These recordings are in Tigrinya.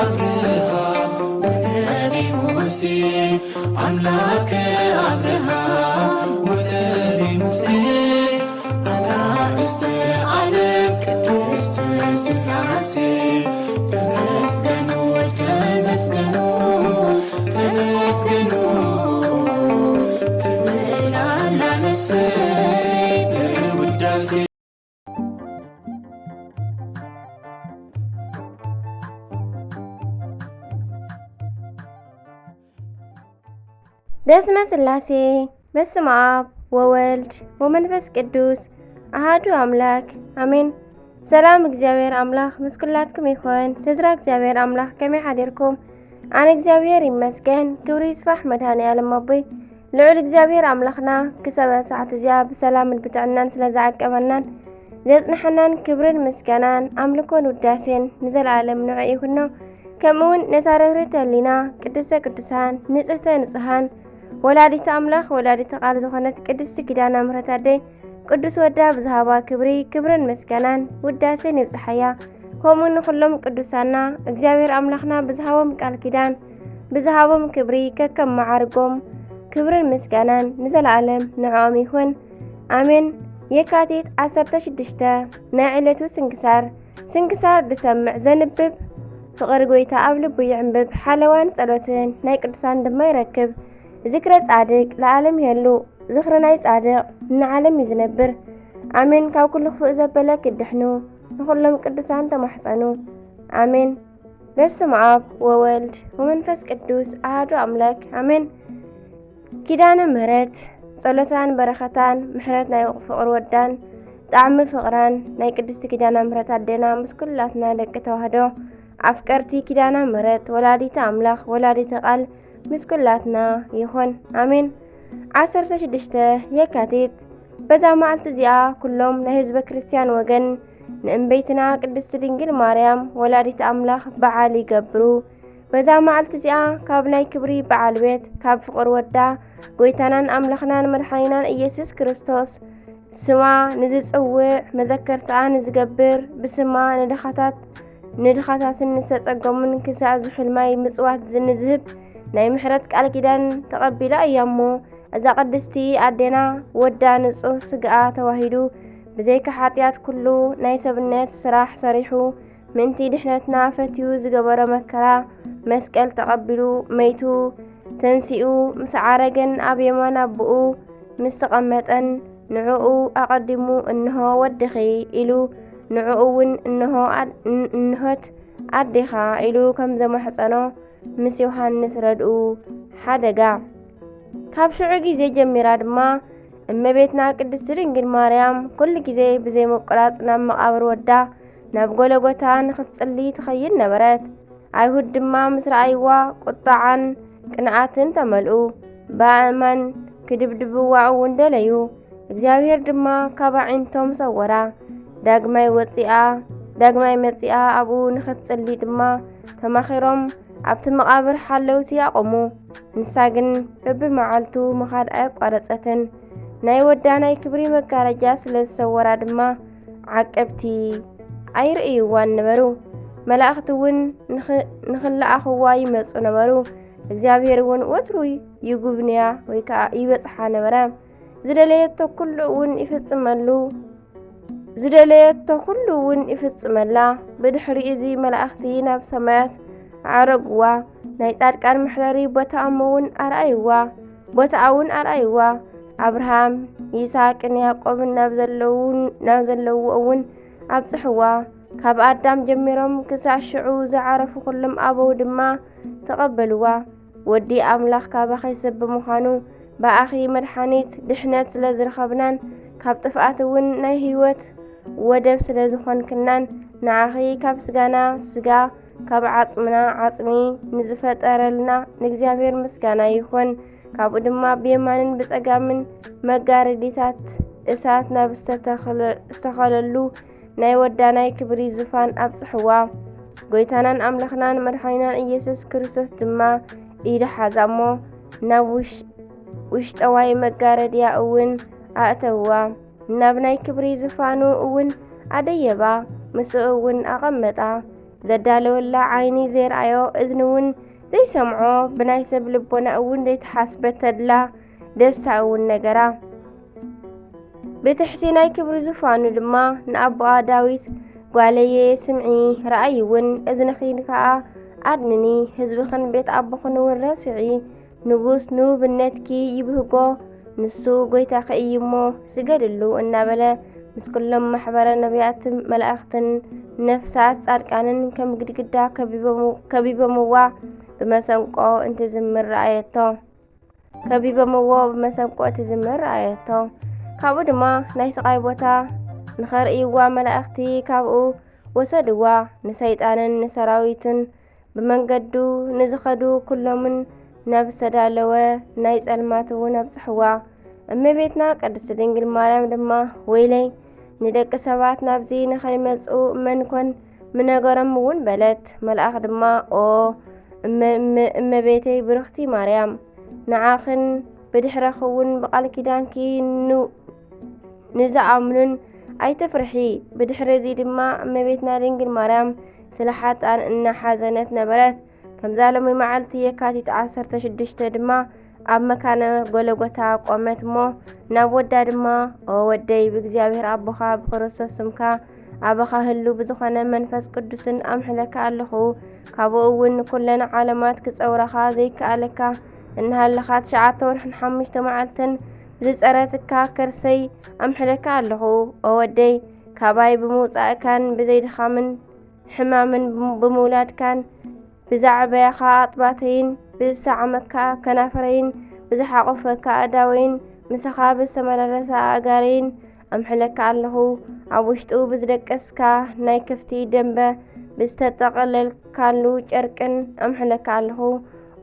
አብርሃም ወነቢ ሙሴ፣ አምላከ አብርሃም ወነቢ ሙሴ፣ አጋእዝተ ዓለም ቅድስት ሥላሴ፣ ተመስገኑ፣ ተመስገኑ፣ ተመስገኑ ትብል ኣላ ነፍሰይ በውዳሴ። በስመ ሥላሴ፣ በስመ አብ ወወልድ ወመንፈስ ቅዱስ አሃዱ አምላክ አሜን። ሰላም እግዚኣብሔር ኣምላኽ ምስ ኩላትኩም ይኹን። ስድራ እግዚኣብሔር ኣምላኽ ከመይ ሓዲርኩም? ኣነ እግዚኣብሔር ይመስገን፣ ክብሪ ይስፋሕ መድኃኔ ዓለም ኣቦይ። ልዑል እግዚኣብሔር ኣምላኽና ክሳብ ሰዓት እዚኣ ብሰላምን ብጥዕናን ስለ ዝዓቀበናን ዘጽንሐናን ክብርን ምስጋናን ኣምልኮን ውዳሴን ንዘለዓለም ንዑ ይኹኖ። ከምኡውን ነታ ርህርህተ ህሊና ቅድስተ ቅዱሳን ንጽህተ ንጹሃን ወላዲተ ኣምላኽ ወላዲተ ቃል ዝኾነት ቅድስቲ ኪዳነ ምሕረት ኣደይ ቅዱስ ወዳ ብዝሃባ ክብሪ ክብርን ምስጋናን ውዳሴን ይብጽሓያ። ከምኡ ንኹሎም ቅዱሳና እግዚኣብሔር ኣምላኽና ብዝሃቦም ቃል ኪዳን ብዝሃቦም ክብሪ ከከም መዓርጎም ክብርን ምስጋናን ንዘለዓለም ንዕኦም ይኹን። ኣሜን። የካቲት ዓሰርተ ሽዱሽተ ናይ ዕለቱ ስንክሳር። ስንክሳር ዝሰምዕ ዘንብብ ፍቕሪ ጐይታ ኣብ ልቡ ይዕንብብ፣ ሓለዋን ጸሎትን ናይ ቅዱሳን ድማ ይረክብ። ዝክረ ጻድቅ ለዓለም ይህሉ፣ ዝኽሪ ናይ ጻድቕ ንዓለም እዩ ዝነብር። ኣሜን። ካብ ኩሉ ክፉእ ዘበለ ክድሕኑ ንኹሎም ቅዱሳን ተማሕጸኑ። ኣሜን። በስመ አብ ወወልድ ወመንፈስ ቅዱስ አሐዱ አምላክ አሜን። ኪዳነ ምሕረት ጸሎታን በረኸታን ምሕረት ናይ ፍቕሪ ወዳን ጣዕሚ ፍቕራን ናይ ቅድስቲ ኪዳነ ምሕረት ኣዴና ምስ ኩላትና ደቂ ተዋህዶ ኣፍቀርቲ ኪዳነ ምሕረት ወላዲተ ኣምላኽ ወላዲተ ቃል ምስ ኩላትና ይኹን። ኣሜን። ዓሰርተ ሽዱሽተ የካቲት። በዛ መዓልቲ እዚኣ ኩሎም ናይ ህዝበ ክርስቲያን ወገን ንእምበይትና ቅድስቲ ድንግል ማርያም ወላዲት ኣምላኽ በዓል ይገብሩ። በዛ መዓልቲ እዚኣ ካብ ናይ ክብሪ በዓል ቤት ካብ ፍቕር ወዳ ጎይታናን ኣምላኽናን መድሓኒናን ኢየሱስ ክርስቶስ ስማ ንዝጽውዕ መዘከርታኣ ንዝገብር ብስማ ንድኻታት ንድኻታትን ንዝተጸገሙን ክሳዕ ዝሑል ማይ ምጽዋት ንዝህብ ናይ ምሕረት ቃል ኪዳን ተቐቢላ እያ እሞ፣ እዛ ቅድስቲ ኣዴና ወዳ ንጹህ ስጋኣ ተዋሂዱ ብዘይካ ሓጢኣት ኩሉ ናይ ሰብነት ስራሕ ሰሪሑ ምእንቲ ድሕነትና ፈትዩ ዝገበሮ መከራ መስቀል ተቐቢሉ መይቱ ተንሲኡ ምስ ዓረገን ኣብ የማን ኣቦኡ ምስ ተቐመጠን ንዕኡ ኣቐዲሙ እንሆ ወድኺ ኢሉ ንዕኡ እውን እንሆ ኣድ- ን- እንሆት ኣዴኻ ኢሉ ከም ዘማሕጸኖ ምስ ዮሃንስ ረድኡ ሓደጋ። ካብ ሽዑ ግዜ ጀሚራ ድማ እመቤትና ቅድስቲ ድንግል ማርያም ኩሉ ግዜ ብዘይ ምቁራጽ ናብ መቓብር ወዳ ናብ ጎለጎታ ንኽትጽሊ ትኸይድ ነበረት። ኣይሁድ ድማ ምስ ረኣይዋ ቁጥዓን ቅንኣትን ተመልኡ። ብኣእማን ክድብድብዋ እውን ደለዩ። እግዚኣብሔር ድማ ካብ ኣዒንቶም ሰወራ። ዳግማይ ወፂኣ ዳግማይ መፂኣ ኣብኡ ንኽትጽሊ ድማ ተማኺሮም ኣብቲ መቓብር ሓለውቲ ኣቖሙ። ንሳ ግን በብመዓልቱ ምኻድ ኣየቋረጸትን። ናይ ወዳ ናይ ክብሪ መጋረጃ ስለ ዝሰወራ ድማ ዓቀብቲ ኣይርእይዋን ነበሩ። መላእኽቲ እውን ንኽ- ንኽለኣኽዋ ይመጹ ነበሩ። እግዚኣብሔር እውን ወትሩ ይጉብንያ ወይ ከዓ ይበጽሓ ነበረ። ዝደለየቶ ኩሉ እውን ይፍጽመሉ ዝደለየቶ ኩሉ እውን ይፍጽመላ። ብድሕሪ እዚ መላእኽቲ ናብ ሰማያት ኣዕረግዋ። ናይ ጻድቃን መሕደሪ ቦታኦም እውን ኣርኣይዋ ቦታኣ እውን ኣርኣይዋ። ኣብርሃም ይስሐቅን ያዕቆብን ናብ ዘለዉ ናብ ዘለውዎ እውን ኣብጽሕዋ። ካብ ኣዳም ጀሚሮም ክሳዕ ሽዑ ዝዓረፉ ኩሎም ኣበው ድማ ተቐበልዋ። ወዲ ኣምላኽ ካባኺ ሰብ ብምዃኑ ብኣኺ መድሓኒት ድሕነት ስለ ዝረኸብናን ካብ ጥፍኣት እውን ናይ ህይወት ወደብ ስለ ዝኾንክናን ንዓኺ ካብ ስጋና ስጋ ካብ ዓጽምና ዓጽሚ ንዝፈጠረልና ንእግዚኣብሔር ምስጋና ይኹን። ካብኡ ድማ ብየማንን ብጸጋምን መጋረዲታት እሳት ናብ ዝተተኽለ- ዝተኸለሉ ናይ ወዳ ናይ ክብሪ ዙፋን ኣብጽሕዋ። ጎይታናን ኣምላኽናን መድሓኒናን ኢየሱስ ክርስቶስ ድማ ኢዱ ሓዛ እሞ ናብ ውሽ- ውሽጠዋይ መጋረድያ እውን ኣእተውዋ። ናብ ናይ ክብሪ ዝፋኑ እውን ኣደየባ፣ ምስኡ እውን ኣቐመጣ። ዘዳለወላ ዓይኒ ዘይረኣዮ፣ እዝኒ እውን ዘይሰምዖ፣ ብናይ ሰብ ልቦና እውን ዘይተሓስበ ተድላ ደስታ እውን ነገራ። ብትሕቲ ናይ ክብሪ ዙፋኑ ድማ ንኣቦኣ ዳዊት፣ "ጓለየ ስምዒ፣ ረኣዪ እውን፣ እዝንኺ ከኣ ኣድንኒ፣ ህዝብኽን ቤት ኣቦኽን እውን ረስዒ፣ ንጉስ ንውብነትኪ ይብህጎ፣ ንሱ ጐይታኺ እዩ እሞ ስገድሉ" እናበለ ምስ ኩሎም ማሕበረ ነቢያትን መላእኽትን ነፍሳት ጻድቃንን ከም ግድግዳ ከቢቦም-፣ ከቢቦምዋ ብመሰንቆ እንትዝምር ረኣየቶ። ከቢቦምዎ ብመሰንቆ ትዝምር ረኣየቶ። ካብኡ ድማ ናይ ስቓይ ቦታ ንኸርእይዋ መላእኽቲ ካብኡ ወሰድዋ። ንሰይጣንን ንሰራዊቱን ብመንገዱ ንዝኸዱ ኩሎምን ናብ ዝተዳለወ ናይ ጸልማት እውን ኣብጽሕዋ። እመቤትና ቅድስት ድንግል ማርያም ድማ፣ "ወይለይ፣ ንደቂ ሰባት ናብዚ ንኸይመጹ መን ኮን ምነገሮም?" እውን በለት። መልኣኽ ድማ፣ "ኦ እመ-፣ እመ-፣ እመቤተይ ብርኽቲ ማርያም፣ ንዓኽን ብድሕረኺ እውን ብቃል ኪዳንኪ ን-፣ ንዝኣምኑን ኣይትፍርሒ።" ብድሕሪ እዚ ድማ እመቤትና ድንግል ማርያም ስለ ሓጥኣን እናሓዘነት ነበረት። ከምዛ ሎሚ መዓልቲ የካቲት ዓሰርተ ሽዱሽተ ድማ ኣብ መካነ ጎለጎታ ቆመት እሞ ናብ ወዳ ድማ፣ "ኦ ወደይ፣ ብእግዚኣብሔር ኣቦኻ ብክርስቶስ ስምካ ኣባኻ ህሉ ብዝኾነ መንፈስ ቅዱስን ኣምሕለካ ኣለኹ። ካብኡ እውን ኩለን ዓለማት ክጸውራኻ ዘይከኣለካ እናሃለኻ ትሽዓተ ወርሕን ሓሙሽተ መዓልትን ብዝጸረትካ ከርሰይ ኣምሕለካ ኣለኹ። ኦ ወደይ፣ ካባይ ብምውጻእካን ብዘይድኻምን ሕማምን ብምውላድካን፣ ብዛዕባኻ ኣጥባተይን ብዝሰዓመካ ከናፍረይን ብዝሓቆፈካ ኣእዳወይን ምሳኻ ብዝተመላለሳ ኣእጋረይን ኣምሕለካ ኣለኹ። ኣብ ውሽጡ ብዝደቀስካ ናይ ከፍቲ ደንበ ብዝተጠቐለልካሉ ጨርቅን ኣምሕለካ ኣለኹ።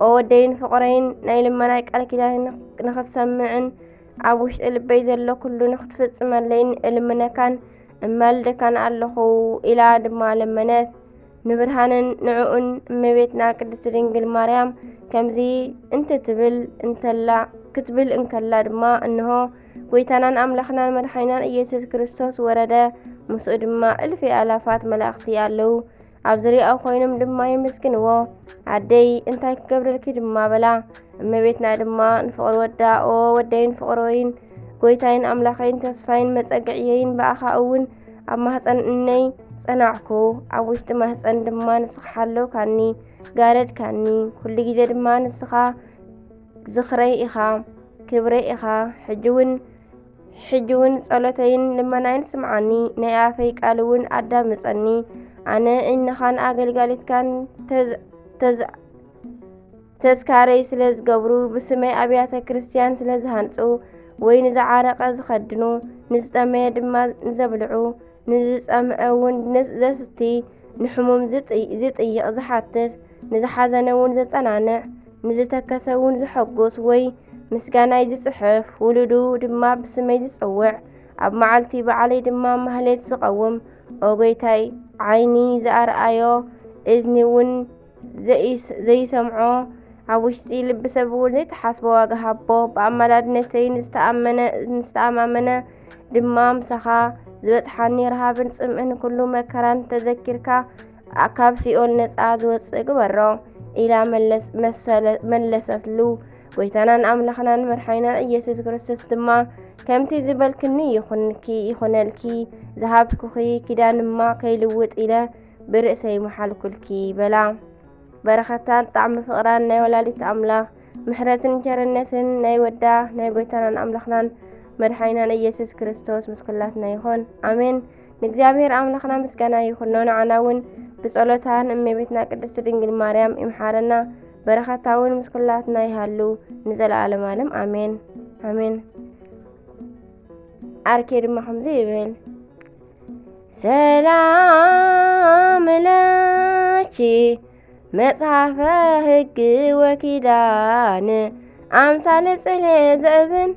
ኦ ወደይን ፍቕረይን፣ ናይ ልመናይ ቃል ኪዳን ንኽትሰምዕን ኣብ ውሽጢ ልበይ ዘሎ ኩሉ ንኽትፍጽመለይን እልምነካን እማልደካን ኣለኹ፣ ኢላ ድማ ለመነት። ንብርሃንን ንዕኡን እመቤትና ቅድስት ድንግል ማርያም ከምዚ እንትትብል እንተላ፣ ክትብል እንከላ ድማ፣ እንሆ፣ ጐይታናን ኣምላኽናን መድሓኒናን ኢየሱስ ክርስቶስ ወረደ፣ ምስኡ ድማ እልፊ ኣእላፋት መላእኽቲ ኣለዉ። ኣብ ዙርያኡ ኮይኖም ድማ የመስግንዎ። "ኣደይ፣ እንታይ ክገብረልኪ?" ድማ በላ። እመቤትና ድማ፣ "ንፍቕሪ ወዳ፣ ኦ ወደይን ፍቕረይን፣ ጐይታይን ኣምላኸይን፣ ተስፋይን መጸግዕየይን፣ ብኣኻ እውን ኣብ ማህፀን እነይ ጸናዕኩ፣ ኣብ ውሽጢ ማህፀን ድማ ንስኻ ሓለውካኒ፣ ጋረድካኒ፣ ኩሉ ግዜ ድማ ንስኻ ዝኽረይ ኢኻ፣ ክብረይ ኢኻ። ሕጂ እውን፣ ሕጂ እውን ጸሎተይን ልመናይን ስምዓኒ፣ ናይ ኣፈይ ቃል እውን ኣዳምጸኒ። ኣነ እነኻን ኣገልጋሊትካን ተዝ-፣ ተዝ-፣ ተዝካረይ ስለ ዝገብሩ፣ ብስመይ ኣብያተ ክርስቲያን ስለ ዝሃንጹ፣ ወይ ንዝዓረቐ ዝኸድኑ፣ ንዝጠመየ ድማ ንዘብልዑ፣ ንዝጸምአ እውን ንስ-፣ ዘስቲ፣ ንሕሙም ዝጥ-፣ ዝጥይቕ ዝሓትት፣ ንዝሓዘነ እውን ዘጸናንዕ፣ ንዝተከሰ እውን ዘሐጉስ፣ ወይ ምስጋናይ ዝጽሕፍ፣ ውሉዱ ድማ ብስመይ ዝጸውዕ፣ ኣብ መዓልቲ በዓለይ ድማ ማህሌት ዝቐውም፣ ኦ ጐይታይ፣ ዓይኒ ዝኣርኣዮ፣ እዝኒ እውን ዘይስ-፣ ዘይሰምዖ፣ ኣብ ውሽጢ ልቢ ሰብ እውን ዘይተሓስቦ ዋጋ ሃቦ። ብኣማላድነተይ ንዝተኣመነ፣ ንዝተኣማመነ ድማ ምሳኻ ዝበጽሓኒ ረሃብን ጽምእን ኩሉ መከራን ተዘኪርካ፣ ካብ ሲኦል ነጻ ዝወጽእ ግበሮ፣ ኢላ መለስ-፣ መሰለ-፣ መለሰትሉ። ጐይታናን ኣምላኽናን መድሓኒናን ኢየሱስ ክርስቶስ ድማ፣ "ከምቲ ዝበልክኒ ይኹንኪ፣ ይኹነልኪ፣ ዝሃብኩኺ ኪዳንማ ከይልውጥ" ኢለ ብርእሰይ መሓልኩልኪ በላ። በረኸታን ጣዕሚ ፍቕራን ናይ ወላዲት ኣምላኽ፣ ምሕረትን ቸርነትን ናይ ወዳ ናይ ጐይታናን ኣምላኽናን መድሓኒናን ኢየሱስ ክርስቶስ ምስ ኩላትና ይኹን። ኣሜን። ንእግዚኣብሔር ኣምላኽና ምስጋና ይኹኖ፣ ንዓና እውን ብጸሎታ ንእመቤትና ቅድስቲ ድንግል ማርያም ይምሓረና፣ በረኸታ እውን ምስ ኩላትና ይሃሉ ንዘለኣለም ዓለም። ኣሜን። ኣሜን። ኣርኬ ድማ ከምዚ ይብል። ሰላም ለኪ መጽሐፈ ሕግ ወኪዳን፣ አምሳለ ጽሌ ዘእብን፣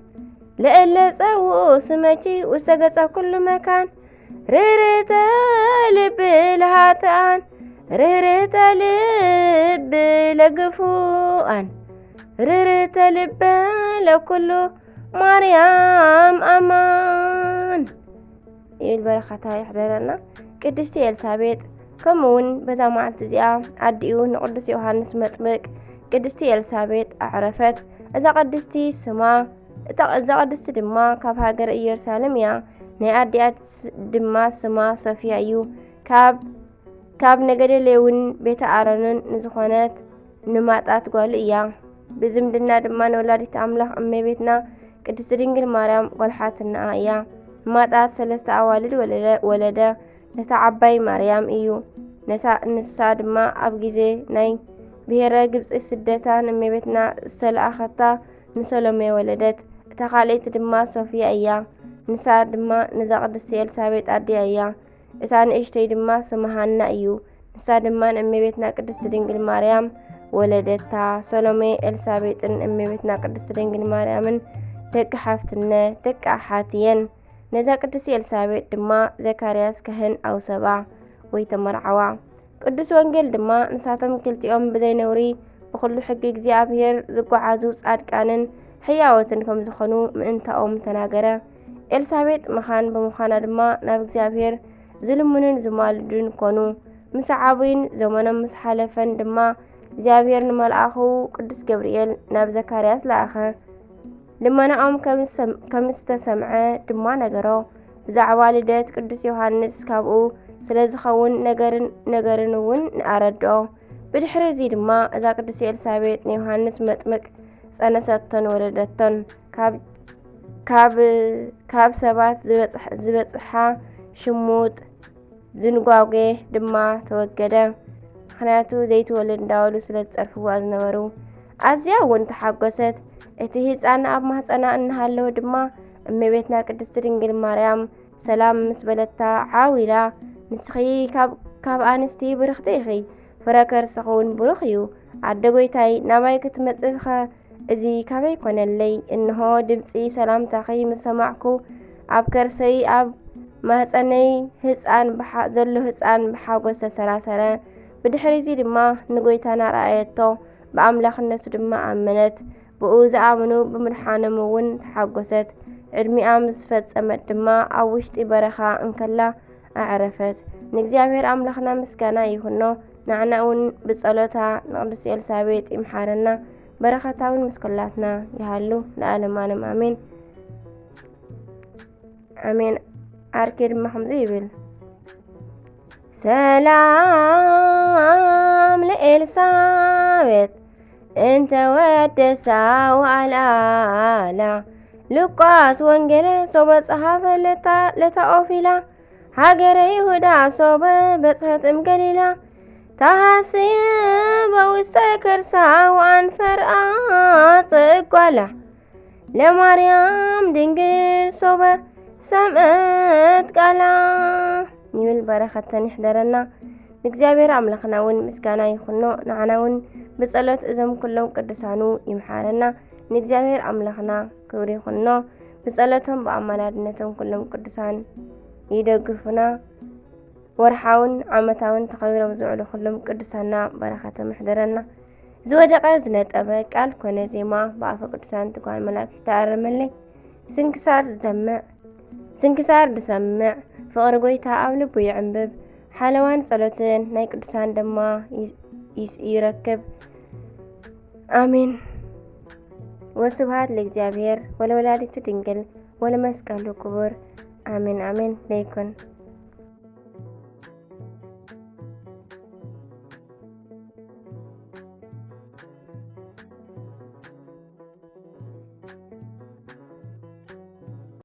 ለእለ ጸውኡ ስመኪ ውስተ ገጸ ኩሉ መካን፣ ርርተ ልብ ለሃጥኣን፣ ርርተ ልብ ለግፉኣን፣ ርርተ ልበ ለኩሉ ማርያም ኣማን። ይብል። በረኸታ ይሕደረና። ቅድስቲ ኤልሳቤጥ ከምኡ እውን በዛ መዓልቲ እዚኣ ኣዲኡ ንቅዱስ ዮሃንስ መጥምቅ ቅድስቲ ኤልሳቤጥ ኣዕረፈት። እዛ ቅድስቲ ስማ እታ እዛ ቅድስቲ ድማ ካብ ሃገረ ኢየሩሳሌም እያ። ናይ ኣዲኣ ስ- ድማ ስማ ሶፊያ እዩ። ካብ ካብ ነገደ ሌውን ቤተ ኣሮንን ንዝኾነት ንማጣት ጓሉ እያ። ብዝምድና ድማ ንወላዲት ኣምላኽ እመቤትና ቅድስቲ ድንግል ማርያም ጓልሓትናኣ እያ። ንማጣት ሰለስተ ኣዋልድ ወለደ፣ ወለደ። ነታ ዓባይ ማርያም እዩ። ነታ ንሳ ድማ ኣብ ግዜ ናይ ብሔረ ግብጺ ስደታ ንእመቤትና ዝተለኣኸታ ንሰሎሜ ወለደት። እታ ካልኣይቲ ድማ ሶፊያ እያ። ንሳ ድማ ነዛ ቅድስቲ ኤልሳቤጥ ኣዲኣ እያ። እታ ንእሽተይ ድማ ስማ ሃና እዩ። ንሳ ድማ ንእመቤትና ቅድስቲ ድንግል ማርያም ወለደታ። ሰሎሜ ኤልሳቤጥን እመቤትና ቅድስቲ ድንግል ማርያምን ደቂ ሓፍትነ ደቂ ኣሓት እየን። ነዛ ቅድስቲ ኤልሳቤጥ ድማ ዘካርያስ ካህን ኣውሰባ ወይ ተመርዓዋ። ቅዱስ ወንጌል ድማ ንሳቶም ክልቲኦም ብዘይ ነውሪ ብኹሉ ሕጊ እግዚኣብሔር ዝጓዓዙ ጻድቃንን ሕያዎትን ከም ዝኾኑ ምእንታኦም ተናገረ። ኤልሳቤጥ መኻን ብምዃና ድማ ናብ እግዚኣብሔር ዝልምኑን ዝማልዱን ኮኑ። ምስ ዓቡይን ዘመኖም ምስ ሓለፈን ድማ እግዚኣብሔር ንመልኣኹ ቅዱስ ገብርኤል ናብ ዘካርያስ ለኣኸ። ልመናኦም ከም ዝተሰምዐ ድማ ነገሮ። ብዛዕባ ልደት ቅዱስ ዮሃንስ ካብኡ ስለ ዝኸውን ነገርን እውን ኣረድኦ። ብድሕሪ እዚ ድማ እዛ ቅድስቲ ኤልሳቤጥ ንዮሃንስ መጥምቅ ጸነሰቶን ወለደቶን። ካብ ሰባት ዝበጽሓ ሽሙጥ ዝንጓጌ ድማ ተወገደ። ምኽንያቱ ዘይትወልድ እንዳበሉ ስለ ዝጸርፍዋ ዝነበሩ። ኣዝያ እውን ተሓጎሰት። እቲ ህፃን ኣብ ማህፀና እናሃለወ ድማ እመቤትና ቅድስቲ ድንግል ማርያም ሰላም ምስ በለታ ዓው ኢላ፣ ንስኺ ካብ ኣንስቲ ብርኽቲ ኢኺ፣ ፍረ ከርስኺ እውን ብሩኽ እዩ። ኣደ ጐይታይ ናባይ ክትመጽእኸ እዚ ካበይ ኮነለይ? እንሆ ድምጺ ሰላምታኺ ምስ ሰማዕኩ፣ ኣብ ከርሰይ ኣብ ማህጸነይ ህጻን ብሓ- ዘሎ ህጻን ብሓጎስ ተሰራሰረ። ብድሕሪዚ ድማ ንጎይታና ረኣየቶ፣ ብኣምላኽነቱ ድማ ኣመነት። ብኡ ዝኣምኑ ብምድሓኖም እውን ተሓጎሰት። ዕድሚኣ ምስ ፈጸመት ድማ ኣብ ውሽጢ በረኻ እንከላ ኣዕረፈት። ንእግዚኣብሔር ኣምላኽና ምስጋና ይኹኖ። ንዓና እውን ብጸሎታ ንቅድስቲ ኤልሳቤጥ ይምሓረና። በረኸታ እውን ምስ ኩላትና ይሃሉ ለዓለም ዓለም ኣሜን። ኣሜን። ዓርኬ ድማ ከምዚ ይብል። ሰላም ለኤልሳቤጥ እንተ ወደሳ ወኣልኣላ። ሉቃስ ወንጌለ ሶበ ጸሓፈ ለታ ለታ ኦፊላ ሃገረ ይሁዳ ሶበ በጽሐት እም ገሊላ። ተሃስየ በውስተ ከርሳ ወኣንፈርኣ ጽጓላ ለማርያም ድንግል ሶበ ሰምዐት ቃላ። ይብል በረኸተን ይሕደረና። ንእግዚኣብሔር ኣምላኽና እውን ምስጋና ይኹኖ። ንዓና እውን ብጸሎት እዞም ኩሎም ቅዱሳኑ ይምሓረና። ንእግዚኣብሔር ኣምላኽና ክብሪ ይኹኖ። ብጸሎቶም ብኣማላድነቶም ኩሎም ቅዱሳን ይደግፉና። ወርሓውን ዓመታውን ተኸቢሮም ዝውዕሉ ኩሎም ቅዱሳና በረኸቶም ይሕደረና። ዝወደቐ ዝነጠበ ቃል ኮነ ዜማ ብኣፈ ቅዱሳን ትጓን መላእክት ይተኣረመለይ። ስንክሳር ዝሰምዕ ስንክሳር ዝሰምዕ ፍቕሪ ጎይታ ኣብ ልቡ ይዕንብብ። ሓለዋን ጸሎትን ናይ ቅዱሳን ድማ ይስ- ይረክብ። ኣሜን። ወስብሐት ለእግዚኣብሔር ወለወላዲቱ ድንግል ወለመስቀሉ ክቡር። ኣሜን ኣሜን። ለይኩን